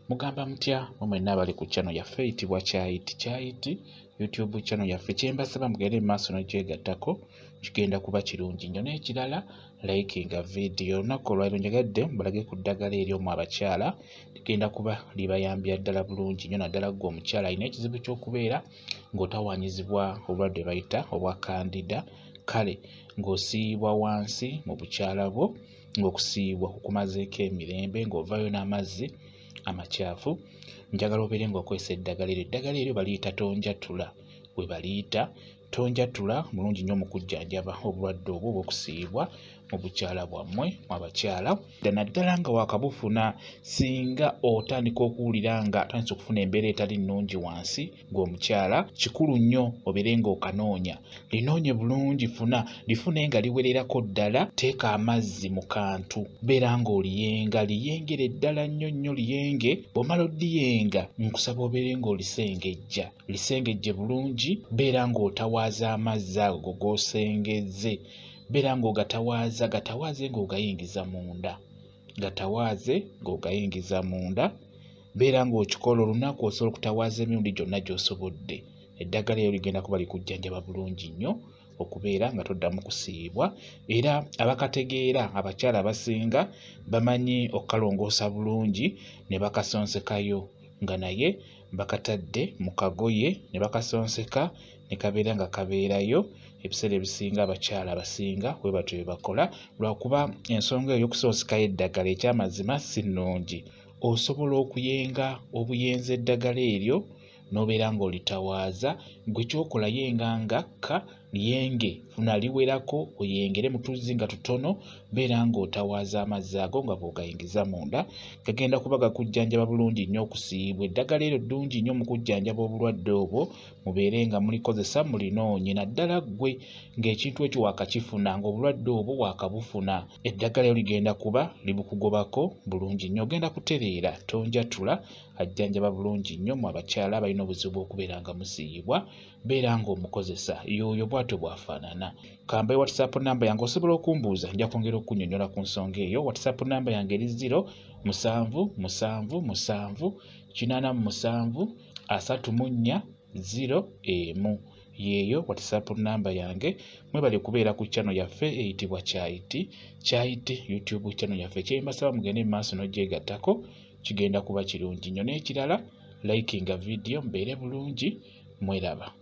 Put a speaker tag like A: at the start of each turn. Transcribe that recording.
A: Mugamba mutya mwenna abali ku channel yaffe eyitibwa Kyayiti Kyayiti YouTube channel yaffe. Kyembasaba mugende mu maaso n'ogyegattako, kigenda kuba kirungi nnyo. N'ekirala, likinga vidiyo. Olunaku olwaleero njagadde mbalage ku ddagala ery'omu abakyala, ligenda kuba libayambya ddala bulungi nnyo, naddala ggwe omukyala alina ekizibu ky'okubeera ng'otawaanyizibwa obulwadde bayita obwa kandida, kale ng'osiiyibwa wansi mu bukyala bwo, ng'okusiiyibwa kukumazeeko emirembe, ng'ovaayo n'amazzi amakyafu. Njagala obeere ng'okozesa eddagala eryo. Eddagala eryo baliyita tonjatula, we baliyita tonjatula mulungi nnyo mu kujjanjaba obulwadde obwo obw'okusiiyibwa mu bukyala bwammwe mu abakyala, naddala nga waakabufuna. Singa otandika okuwulira nga otandise okufuna embeera etali nnungi wansi ng'omukyala, kikulu nnyo obeere ng'okanoonya. Linoonye bulungi, funa lifune nga liwererako ddala, teeka amazzi mu kantu, beera ng'oliyenga, liyengere ddala nnyo nnyo, liyenge. Bw'omala oddiyenga, nkusaba obeere ng'olisengejja, lisengejje bulungi, beera ng'otawaaza amazzi ago g'osengezze, beera ng'ogatawaaza, gatawaaze ng'ogayingiza munda, gatawaaze ng'ogayingiza munda. Beera ng'okikola olunaku, osobola okutawaaza emirundi gyonna gy'osobodde. Eddagala eryo ligenda kuba likujjanjaba bulungi nnyo okubeera nga toddamu kusiiyibwa. Era abakategeera, abakyala abasinga bamanyi okukalongoosa bulungi ne bakasonsekayo, nga naye bakatadde mu kagoye ne bakasonseka ne kabeera nga kabeerayo. Ebiseera ebisinga abakyala abasinga bwe batyo bwe bakola, lwakuba ensonga eyo y'okusonsekayo eddagala ekyamazima si nnungi. Osobola okuyenga obuyenzi eddagala eryo n'obeera ng'olitawaaza. Ggwe ky'okola, yenga nga kka liyenge, funa liwerako, oyengere mu tuzzi nga tutono, beera ng'otawaaza amazzi ago nga bw'ogayingiza munda. Gagenda kuba gakujjanjaba bulungi nnyo okusiiyibwa. Eddagala eryo ddungi nnyo mu kujjanjaba obulwadde obwo, mubeere nga mulikozesa, mulinoonye, naddala ggwe ng'ekintu ekyo waakakifuna, ng'obulwadde obwo waakabufuna. Eddagala eryo ligenda kuba libukugobako bulungi nnyo, ogenda kutereera. Tonjatula ajjanjaba bulungi nnyo mu abakyala abalina obuzibu bw'okubeera nga musiiyibwa, beera ng'omukozesa. Y'oyo bw'atyo bw'afaanana. Kambaye WhatsApp namba yange, osobola okumbuuza, nja kwongera okunnyonnyola ku nsonga eyo. WhatsApp namba yange eri 0 7 7 7 87 34 0 1. Yeeyo WhatsApp namba yange. Mwebale kubeera ku channel yaffe eyitibwa Kyayiti Kyayiti YouTube channel yaffe. Kyembasaba mugende mu maaso n'ogyegattako, kigenda kuba kirungi nnyo. N'ekirala, likinga vidiyo, mubeere bulungi, mweraba.